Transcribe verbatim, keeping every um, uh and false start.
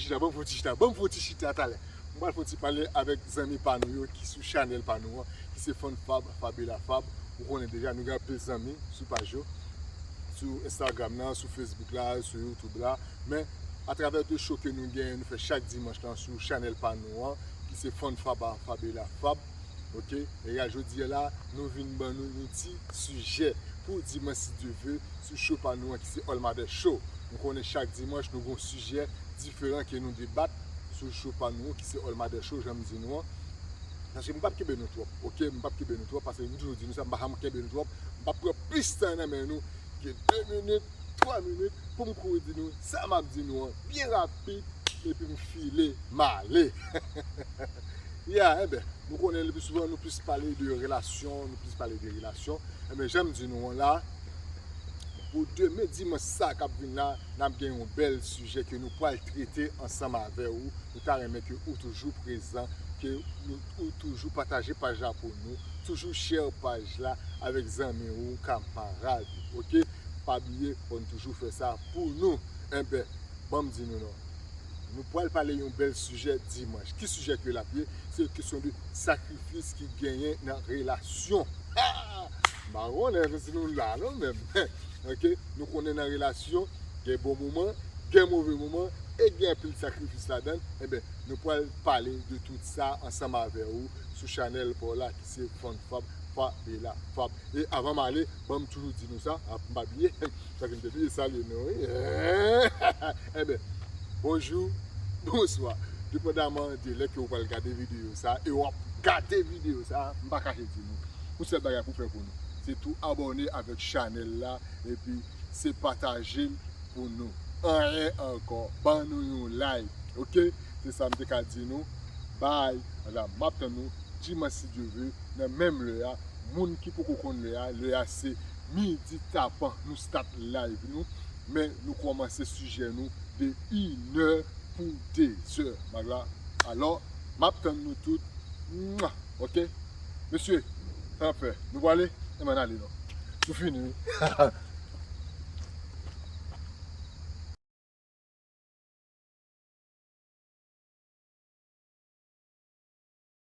Deja, ban m fè yon ti chita, ban m fè yon ti chita talè. M pral fè yon ti pale avèk zanmi pa nou yo ki sou chanèl pa nou an, ki se Fann Fab, Fabela Fab. Ou konnen deja, nou gen anpil zanmi sou paj yo, sou Instagram nan, sou Facebook la, sou YouTube la. Men, atravè de show ke nou genyen, nou fè chak dimanch lan sou chanèl pa nou an, ki se Fann Fab a Fabela Fab. Ok? E a jodi a la, nou vin ban nou yon ti sijè pou dimanch si Dye vle, sou show pa nou an ki se All Mother Show. Nou konnen chak dimanch nou gon sijè diferan ke nou debat sou show pa nou an ki se All Mother Show, jan m di nou an. Paske m p ap kenbe nou twòp, ok? M p ap kenbe nou twòp, paske m toujou di nou sa, m pa janm kenbe nou twòp. M p ap pran plis tan nan men nou ke de minit, twa minit, pou m kouri di nou sa m ap di nou an, byen rapid, epi m file m ale. Ya, enben, nou konnen le pli souvan, nou plis pale de relasyon, nou plis pale de relasyon. Enben, jan m di nou an la, pou demen dimanch sa k ap vin la, n ap gen yon bèl sijè ke nou pral trete ansanm avè w. Nou ta renmen ke ou toujou prezan, ke ou, ou toujou pataje paj la pou nou, toujou share paj la avèk zanmi ou, kamarad, ok? Pa bliye, fò n toujou fè sa pou nou. Enben, ban m di nou non. Nou pral pale yon bèl sijè dimanch. Ki sijè ke l ap ye? Se kesyon de sakrifis ki genyen nan relasyon. Ha! M pa konnen si nou la non menm. Ok? Nou konnen nan relasyon, gen bon moman, gen move moman, e gen anpil sakrifis ladan l. Enben, nou pral pale de tout sa ansanm avè ou sou chanèl pa w la ki se Fann Fab, Fabela Fab. E avan m ale, ban m toujou di nou sa, ap m pa bliye, sa ke m te bliye salye nou, wi. Enben, bonjou, bonswa. Depandaman de lè ke w pral gade videyo sa, e w ap gade videyo sa, m pa kache di nou, yon sèl bagay pou fè pou nou, se tou abòne avèk chanèl la, epi se pataje l pou nou. Anyen ankò, ban nou yon like, ok? Se sa m te ka di nou. Bye. Ala, m ap tann nou dimanch si Dye vle, nan menm lè a. Moun ki poko konn lè a, lè a se midi tapan, nou start live nou. Men nou kòmanse sijè nou de inè pou dezè. Magla. Alò, m ap tann nou tout. Mwa! Ok? Mesye, sa n ap fè? Nou prale? Enben, n ale non. Nou fini, wi.